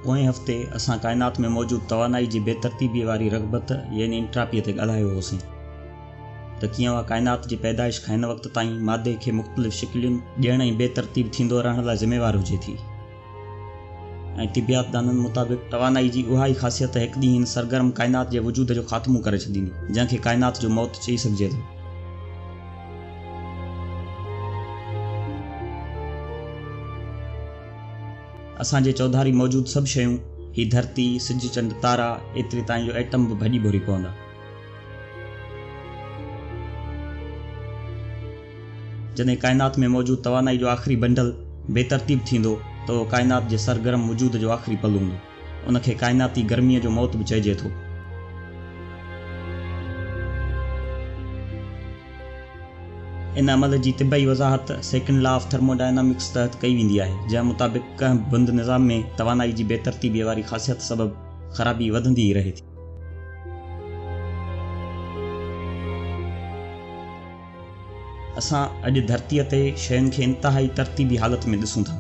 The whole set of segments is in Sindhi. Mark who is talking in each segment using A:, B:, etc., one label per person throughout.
A: پوئين هفتي اسان ڪائنات ۾ موجود توانائي جي بي ترتيبيء واري رغبت يعني انٽراپيء تي ڳالهايو هوسين ته ڪيئن اها ڪائنات جي پيدائش کان هن وقت تائين مادي کي مختلف شڪلين ڏيڻ ۽ بي ترتيب ٿيندو رهڻ لاء ذميوار هجي ٿي ۽ طبيعات دانن مطابق توانائي جي اها ئي خاصيت هڪ ڏينهن هن سرگرم ڪائنات جي وجود جو خاتمو ڪري ڇڏيندي جنهن کي ڪائنات جو موت چئي سگهجي ٿو. اسان جي چوڌاري موجود سڀ شيون، هي ڌرتي، سج، چنڊ، تارا، ايتري تائين جو ايٽم به ڀڄي ڀوري پوندا. جڏهن ڪائنات ۾ موجود توانائي جو آخري بنڊل بي ترتيب ٿيندو ته اهو ڪائنات جي سرگرم وجود جو آخري پل هوندو. ان کي ڪائناتي گرميء جو موت به چئجي ٿو. ان عمل جي طبعي وضاحت سيڪنڊ لا آف ٿرموڊائنامڪس تحت ڪئي ويندي آهي، جنهن مطابق ڪنهن به بند نظام ۾ توانائي جي بي ترتيبيء واري خاصيت سبب خرابي وڌندي ئي رهي ٿي. اسان اڄ ڌرتيء تي شين کي انتهائي ترتيبي حالت ۾ ڏسون ٿا.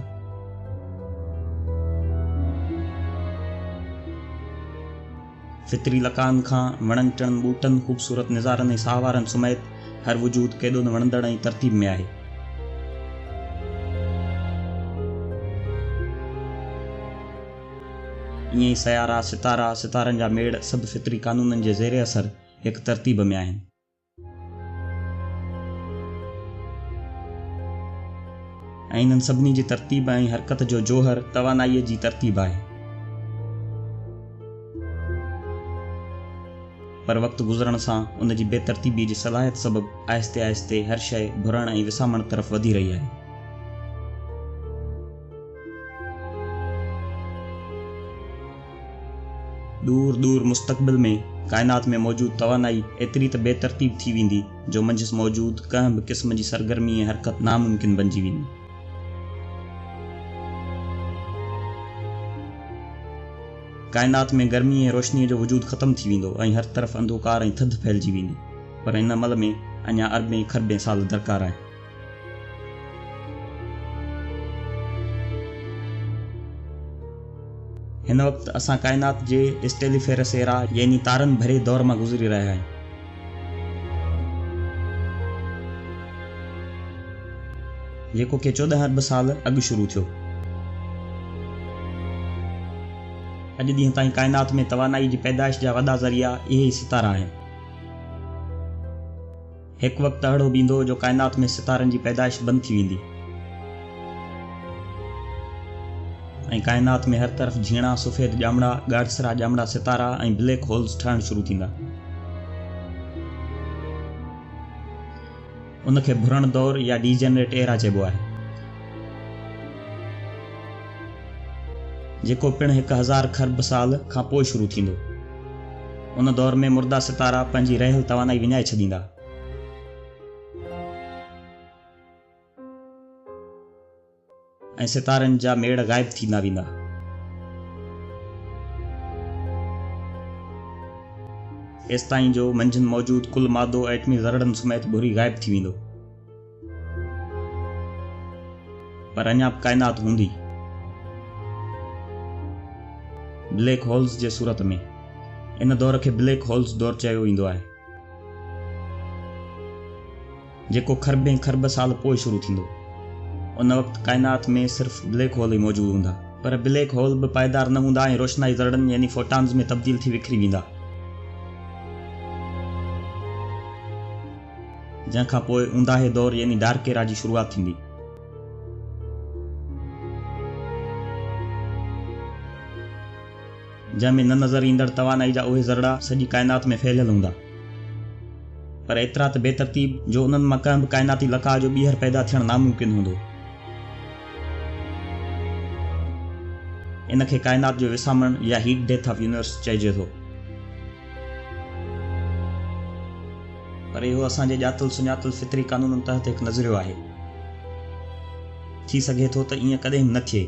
A: فطري لقائن کان وڻن ٽڻن ٻوٽن، خوبصورت نظارن ۽ ساهوارن سميت هر وجود ڪيڏو نه وڻندڙ ۽ ترتيب ۾ آهي. ائين ئي سيارا، ستارا، ستارن جا ميڙ سڀ فطري قانونن جي زير اثر هڪ ترتيب ۾ آهن. ۽ انهن سڀني جي ترتيب ۽ حرڪت جو جوهر توانائيء جي ترتيب آهي. پر وقت گذرڻ سان ان جي بي ترتيبيء جي صلاحيت سبب آهستي آهستي هر شيء ڀرڻ ۽ وسامڻ طرف وڌي رهي آهي. دور دور مستقبل ۾ ڪائنات ۾ موجود توانائي ايتري ته بي ترتيب ٿي ويندي جو منجهس موجود ڪنهن به قسم جي سرگرمي ۽ حرڪت ناممڪن بنجي ويندي. ڪائنات ۾ گرمي ۽ روشنيء جو وجود ختم ٿي ويندو ۽ هر طرف انڌوڪار ۽ ٿڌ ڦهلجي ويندي، پر ان عمل ۾ اڃا اربين کربين سال درڪار آهن. هن وقت اسان ڪائنات جي اسٽيليفيرس ايرا يعني تارن ڀري دور مان گذري رهيا آهيون. جيڪو ڪي 14 ارب سال اڳ شروع ٿيو. اڄ ڏينهن تائين ڪائنات ۾ توانائي جي پيدائش جا وڏا ذريعا اهي ئي ستارا آهن. هڪ وقت اهڙو به ايندو جو ڪائنات ۾ ستارن جي پيدائش بند ٿي ويندي ۽ ڪائنات ۾ هر طرف جهيڻا سفيد ڄامڙا، ڳاڙهسرا ڄامڙا ستارا ۽ بليڪ هولز ٺهڻ شروع ٿيندا. ان کي ڀرڻ دور يا ڊيجنريٽ ايرا چئبو آهي. جيڪو پڻ 1000 کرب سال کان پوء شروع ٿيندو. ان دور ۾ مرده ستارا پنهنجي رهيل توانائي وڃائي ڇڏيندا. ۽ ستارن جا ميڙ غائب ٿيندا ويندا. ايستائين جو منجهن موجود ڪل مادو ائٽمي ذرڙن سميت ڀري غائب ٿي ويندو. پر اڃا به ڪائنات هوندي. بليڪ هولز جي صورت ۾. ان دور کي بليڪ هولز دور چيو ويندو آهي. جيڪو کربين کرب سال پوء شروع ٿيندو. ان وقت ڪائنات ۾ صرف بليڪ هول ئي موجود هوندا. پر بليڪ هول به پائيدار نه هوندا ۽ روشنائي ذرڙن يعني فوٽانز ۾ تبديل ٿي وکري ويندا. جنهن کان پوء اونداهي دور يعني ڊارڪ ايرا جي شروعات ٿيندي. جنهن ۾ نه نظر ايندڙ توانائي جا اهي ذرڙا سڄي ڪائنات ۾ ڦهليل هوندا. پر ايترا ته بي ترتيب جو انهن مان ڪنهن به ڪائناتي لقاء جو ٻيهر پيدا ٿيڻ ناممڪن هوندو. ان کي ڪائنات جو وسامڻ يا هيٽ ڊيٿ آف يونيورس چئجي ٿو. پر اهو اسان جي ڄاتل سڃاتل فطري قانونن تحت هڪ نظريو آهي. ٿي سگهي ٿو ته ائين ڪڏهن به نه ٿئي.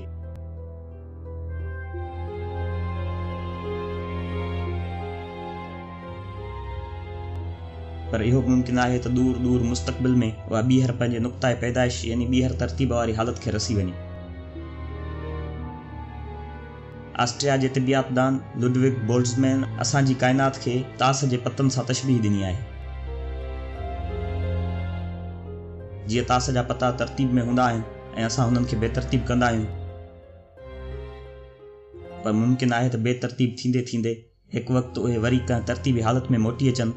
A: پر اهو به ممڪن آهي ته دور دور مستقبل ۾ اها ٻيهر پنهنجي نقطهء پيدائش يعني ٻيهر ترتيب واري حالت کي رسي وڃي. آسٽريا جي طبيعات دان لڊوگ بولٽزمين اسان جي ڪائنات کي تاس جي پتن سان تشبيهه ڏني آهي. جيئن تاس جا پتا ترتيب ۾ هوندا آهن ۽ اسان هنن کي بي ترتيب ڪندا آهيون، پر ممڪن آهي ته بي ترتيب ٿيندي ٿيندي هڪ وقت اهي وري ڪنهن ترتيبي حالت ۾ موٽي اچن.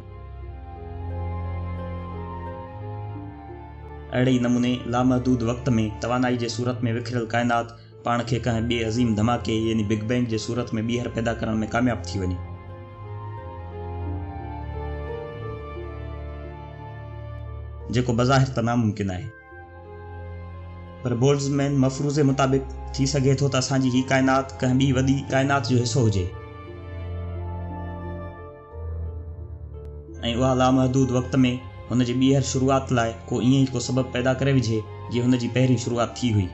A: اهڙي ئي نموني لامحدود وقت ۾ توانائي جي صورت ۾ وکريل ڪائنات پاڻ کي ڪنهن ٻئي عظيم ڌماڪي يعني بگ بينگ جي صورت ۾ ٻيهر پيدا ڪرڻ ۾ ڪامياب ٿي وڃي. جيڪو بظاهر ته ناممڪن آهي. پر بولٽزمين مفروضي مطابق ٿي سگهي ٿو ته اسان جي هي ڪائنات ڪنهن ٻي وڏي ڪائنات جو حصو هجي ۽ اها لامحدود وقت ۾ هن جي ٻيهر شروعات لاء ڪو ائين ئي ڪو سبب پيدا ڪري وجهي جيئن هن جي پهرين شروعات ٿي هئي.